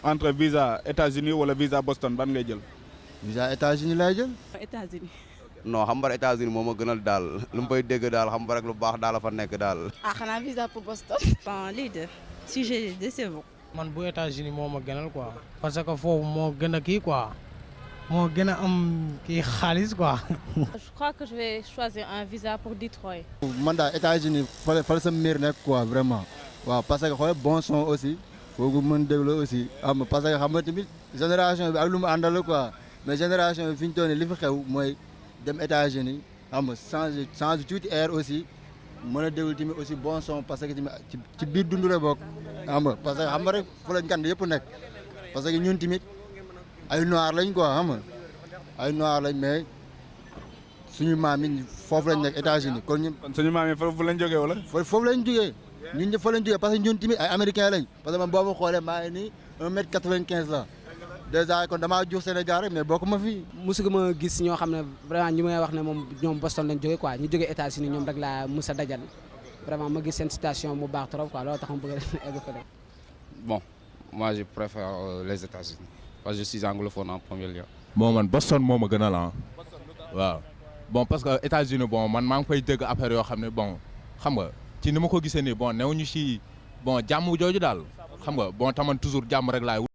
entre visa États-Unis wala visa Boston ban ngay jël. visa États-Unis lay jël. États-Unis. non xam nga États-Unis moo ma gënal daal lu mu fay dégg daal xam nga rek lu baax daal la fa nekk daal. ah xanaa visa pour Boston. Enfin, les deux. Si j'ai les deux, c'est bon. man bu États-Unis moo ma gënal quoi. parce que foofu moo gën a kii quoi. moo gën a am kii xaalis quoi. Je crois que je vais choisir un visa pour Detroit. man daal États-Unis fële sa miir nekk quoi vraiment. waaw parce que xoolal bon son aussi. foogu mën déglu aussi am parce que xam nga tamit génération bi ak lu mu àndal quoi mais génération bi fi ñu toll nii li fi xew mooy dem États-Unis xam nga changer tuuti air aussi mën a déglu tamit aussi bon son parce que tamit ci biir dund la bokk xam nga parce que xam nga rek fu la ngand yëpp nekk parce que ñun tamit ay noir lañ quoi xam nga ay noir lañ mais suñu maam yi foofu lañ nekk États-Unis kon ñun. kon suñu maam yi foofu lañ jógee wala. foofu lañ jógee. ñun ñëpp fa lañ jógee parce que ñun tamit ay américain lañ parce que man boo ma xoolee maa ngi nii 1m95 la dèjà kon damaa jur Sénégal rek mais bokk ma fii. musu ma gis ñoo xam ne vraiment ñi may wax ne moom ñoom Boston lañ jógee quoi ñu jógee États-Unis ñoom rek laa mus a dajal vraiment ma gis seen situation mu baax trop quoi loolu tax ma bëgg a egg fa rek. Bon, moi je préfère les États-Unis parce que je suis anglophone en premier lieu. bon man Boston moo ma gënal ah waaw bon parce que États-Unis bon man maa ngi fay dégg affaire yoo xam ne bon xam nga. ci ni ma ko gisee nii bon newuñu ci bon jàmm jooju daal xam nga bon taman toujours jàmm rek laay